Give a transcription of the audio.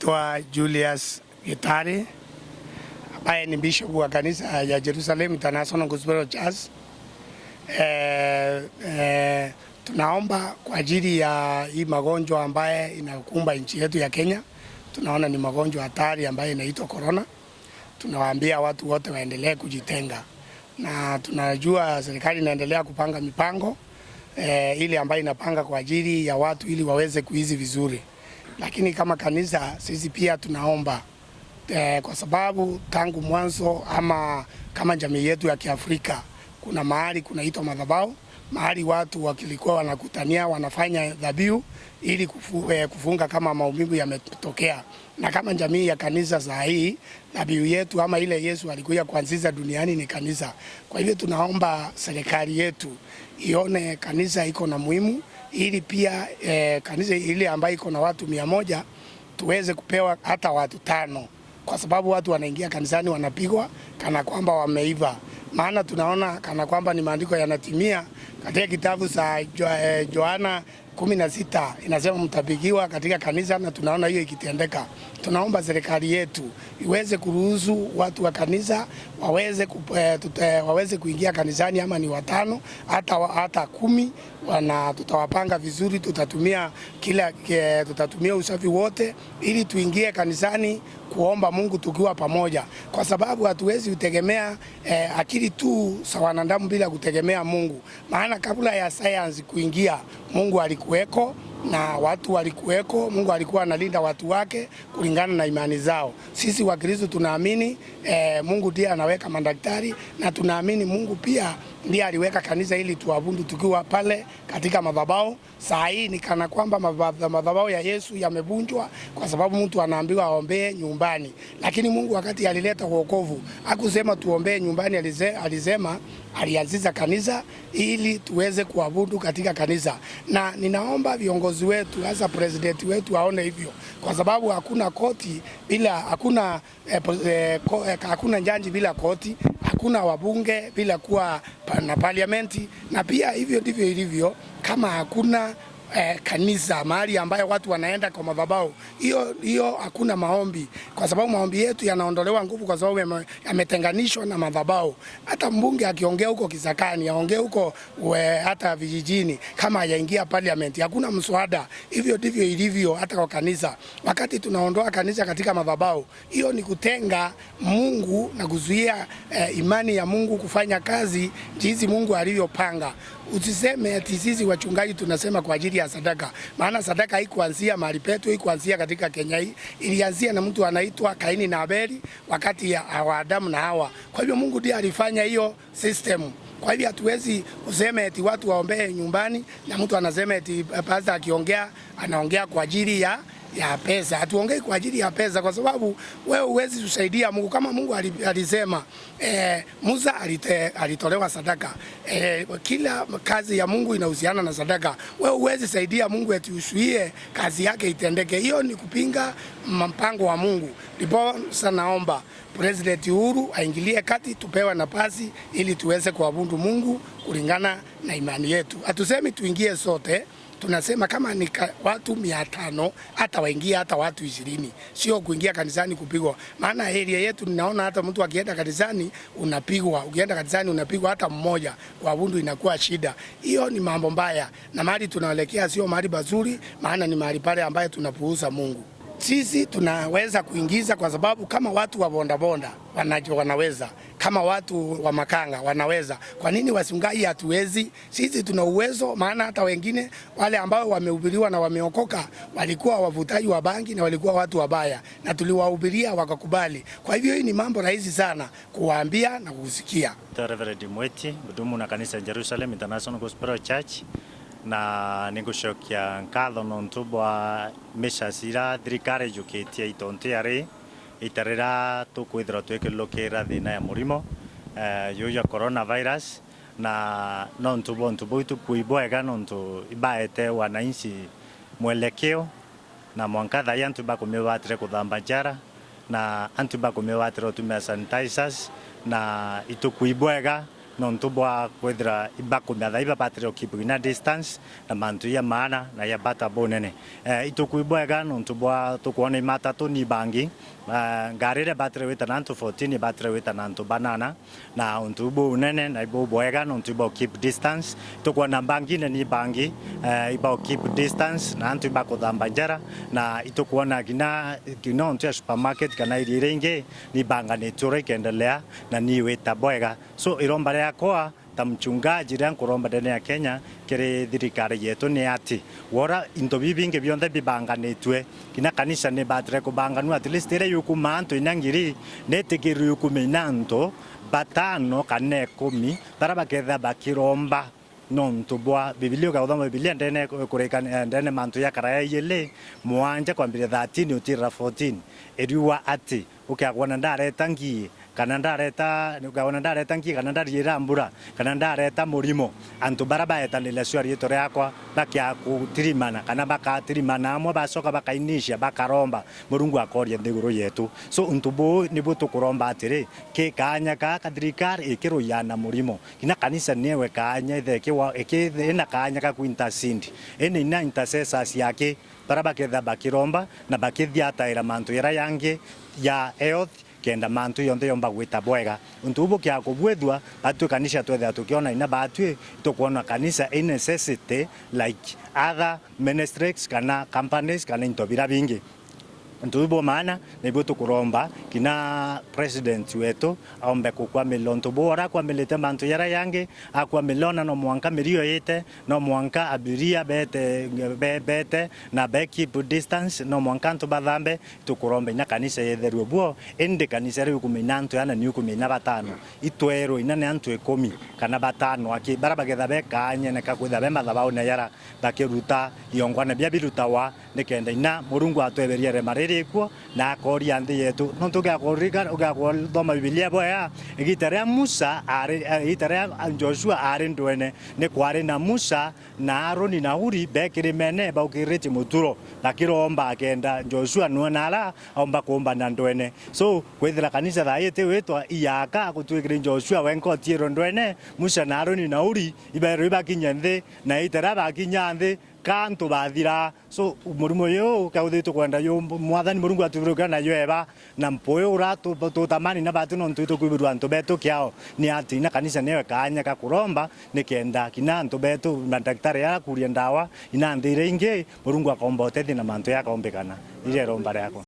Naitwa Julius Gitari ambaye ni bishop wa kanisa ya Jerusalem International Gospel Church. Tunaomba kwa ajili ya hii magonjwa ambaye inakumba nchi yetu ya Kenya. Tunaona ni magonjwa hatari ambayo inaitwa corona. Tunawaambia watu wote waendelee kujitenga, na tunajua serikali inaendelea kupanga mipango ile ambayo inapanga kwa ajili ya watu ili waweze kuishi vizuri, lakini kama kanisa sisi pia tunaomba kwa sababu tangu mwanzo ama kama jamii yetu ya Kiafrika kuna mahali kunaitwa madhabahu, mahali watu wakilikuwa wanakutania wanafanya dhabihu ili kufunga kama maumivu yametokea. Na kama jamii ya kanisa saa hii dhabihu yetu ama ile Yesu alikuja kuanzisha duniani ni kanisa. Kwa hivyo tunaomba serikali yetu ione kanisa iko na muhimu, ili pia kanisa ile ambayo iko na watu 100 tuweze kupewa hata watu 5, kwa sababu watu wanaingia kanisani wanapigwa kana kwamba wameiva. Maana tunaona kana kwamba ni maandiko yanatimia katika kitabu cha Yohana 16 inasema mtapigiwa katika kanisa, na tunaona hiyo ikitendeka. Tunaomba serikali yetu iweze kuruhusu watu wa kanisa waweze kuingia kanisani, ama ni 5 hata 10, wana tutawapanga vizuri, tutatumia usafi wote ili tuingie kanisani kuomba Mungu tukiwa pamoja, kwa sababu hatuwezi kutegemea akili tu za wanadamu bila kutegemea Mungu. Maana kabla ya science kuingia, Mungu alikuweko na watu walikuweko. Mungu alikuwa analinda watu wake kulingana na imani zao. Sisi Wakristo tunaamini Mungu ndiye anaweka madaktari, na tunaamini Mungu pia ndiye aliweka kanisa ili tuabudu tukiwa pale katika madhabahu. Saa hii ni kana kwamba madhabahu ya Yesu yamevunjwa, kwa sababu mtu anaambiwa aombee nyumbani. Lakini Mungu wakati alileta wokovu hakusema tuombee nyumbani, alisema alianzisha kanisa ili tuweze kuabudu katika kanisa. Na ninaomba viongozi wetu, hasa president wetu, aone hivyo, kwa sababu hakuna koti bila, hakuna, hakuna jaji bila koti, hakuna wabunge bila kuwa na parliament. Na pia hivyo ndivyo ilivyo kama hakuna kanisa mahali ambayo watu wanaenda kwa madhabahu, hiyo hakuna maombi, kwa sababu maombi yetu yanaondolewa nguvu kwa sababu yametenganishwa na madhabahu. Hata mbunge akiongea huko Kisakani, aongee huko hata vijijini, kama hajaingia parliament hakuna mswada. Hivyo ndivyo ilivyo hata kwa kanisa. Wakati tunaondoa kanisa katika madhabahu, hiyo ni kutenga Mungu na kuzuia imani ya Mungu kufanya kazi jinsi Mungu alivyopanga. Usiseme ati sisi wachungaji tunasema kwa ajili ya sadaka, maana sadaka haikuanzia mahali petu, haikuanzia katika Kenya hii, ilianzia na mtu anaitwa Kaini na Abeli wakati ya Adamu na Hawa. Kwa hivyo Mungu ndiye alifanya hiyo system. Kwa hivyo hatuwezi kusema eti watu waombee nyumbani na mtu anasema eti pastor akiongea anaongea kwa ajili ya pesa. Hatuongei kwa ajili ya pesa, kwa sababu wewe huwezi kusaidia Mungu. Kama Mungu alisema Musa alitolewa sadaka. Kila kazi ya Mungu inahusiana na sadaka. Wewe huwezi saidia Mungu eti usuie kazi yake itendeke. Hiyo ni kupinga mpango wa Mungu. Ndipo sana naomba President Uhuru aingilie kati, tupewe nafasi ili tuweze kuabudu Mungu kulingana na imani yetu. Hatusemi tuingie sote, tunasema kama ni watu 500 hata waingie hata watu 20, sio kuingia kanisani kupigwa. Maana area yetu ninaona hata mtu akienda kanisani unapigwa, ukienda kanisani unapigwa hata mmoja, kuabudu inakuwa shida. Hiyo ni mambo mbaya, na mahali tunaelekea sio mahali pazuri, maana ni mahali pale ambaye tunapuuza Mungu. Sisi tunaweza kuingiza kwa sababu kama watu wa bondabonda wanaweza, kama watu wa makanga wanaweza, kwa nini wasungai hatuwezi? Sisi tuna uwezo, maana hata wengine wale ambao wamehubiriwa na wameokoka walikuwa wavutaji wa bangi na walikuwa watu wabaya, na tuliwahubiria wakakubali. Kwa hivyo hii ni mambo rahisi sana kuwaambia na kusikia. Reverend Mweti, mhudumu na kanisa Jerusalem International Gospel Church, na nigucokia nkatho nontu bwa measures ira thirikari ijukitie itontu ari itarira tukwithirwa twikilukira thina ya murimo yuya coronavirus, na nontu bontu bwitu kwibwega nontu ibaete wananchi mwelekeo na mwanka thai antu bakumibatire kuthamba njara na antu bakumibatire utumia sanitizers na itukuibwega Nontu bwa kwithira ibakumetha ibabatire keep ina distance na mantu ya maana na ya bata bonene itukwibwega nontu bwa tukuona imatatu ni bangi ngari ria batire wita nantu 14 batire wita nantu banana na untu bu unene na ibu bwega nontu ibo keep distance tukuona bangine ni bangi ibo keep distance na antu ibakuthamba njara na itukuona gina gina untu ya supermarket kana iria ringi ni banga ni ture ikendelea na ni wita bwega. So iromba riakwa ta mchungaji ria nkuromba ndene ya Kenya kiri thirikari yetu ni ati wora into bibingi bionthe bibanganitue kina kanisa ni batire kubanganua at least ira yukuma antu ina ngiri netikiru yukuma ina antu batano kana ikumi bara baketha bakiromba nontu bwa bibilia ukathoma bibilia ndene kurikana ndene mantu ya karaya yele mwanja kwambiria 13 utirira 14 eriwa ati ukiagwana ndareta ngie kana ndareta ukabona ndareta ngi kana ndariira mbura kana ndareta murimo antu bara baetanire cio rieto riakwa bakia kutirimana kana bakatirimana amwe bacoka bakainisha bakaromba murungu akoria nthiguru yetu. So untu bu nibu tukuromba atiri ki kanya ka kathirikari ikiruyana murimo kina kanisa niewe kanya ithe kiwa ina kanya ka kuintercede ene ina intercessors yake bara baketha bakiromba na bakithiataira mantu ira yangi ya health kenda mantu yonthe yomba gwita bwega untu ubu kya kubwethwa batue kanisa twethe tukiona ina batue tukuona kanisa a necessity like other ministries kana companies kana into bira bingi untu ubu maana nibwo tukuromba kina president wetu aombe kukwamila untu bora akwamilite mantu yara yangi akwamilona no mwanka mirio yite no mwanka abiria bete bete na be keep distance no mwanka antu bathambe tukuromba ina kanisa yetherwe buo indi kanisa riu kumina antu yana ni kumina batano itwerwo ina ni antu ikumi kana batano aki bara bagetha bekanye na kakwitha be mathabau na yara bakiruta iongwana bia birutawa nikenda ina murungu atweberie mariri kuo na akoria nthi yetu no tugakorika ugathoma bibilia boya igita ria Musa ari igita ria Joshua ari ndwene ni kwari na Musa na Aroni na Huri bekiri mene baukirite muturo bakiromba akenda Joshua nuonara aomba kumba na ndwene. So kwithira kanisa thaite witwa iyaka gutwikire Joshua wenkotiero ndwene Musa na Aroni na Huri ibero ibakinya nthi na itera bakinya nthi kantu bathira. So murimo yo kauthitwo kwenda yo mwathani murungu atuviruka na yo eba na mpuyu ura tutamani na batu no ntuito kwibirwa antu betu kiao ni ati na kanisa newe kanya ka kuromba nikenda kina antu betu madaktari ya kuria ndawa ina nthire ingi murungu akomba utethi na mantu yakaombekana ire romba riakwa.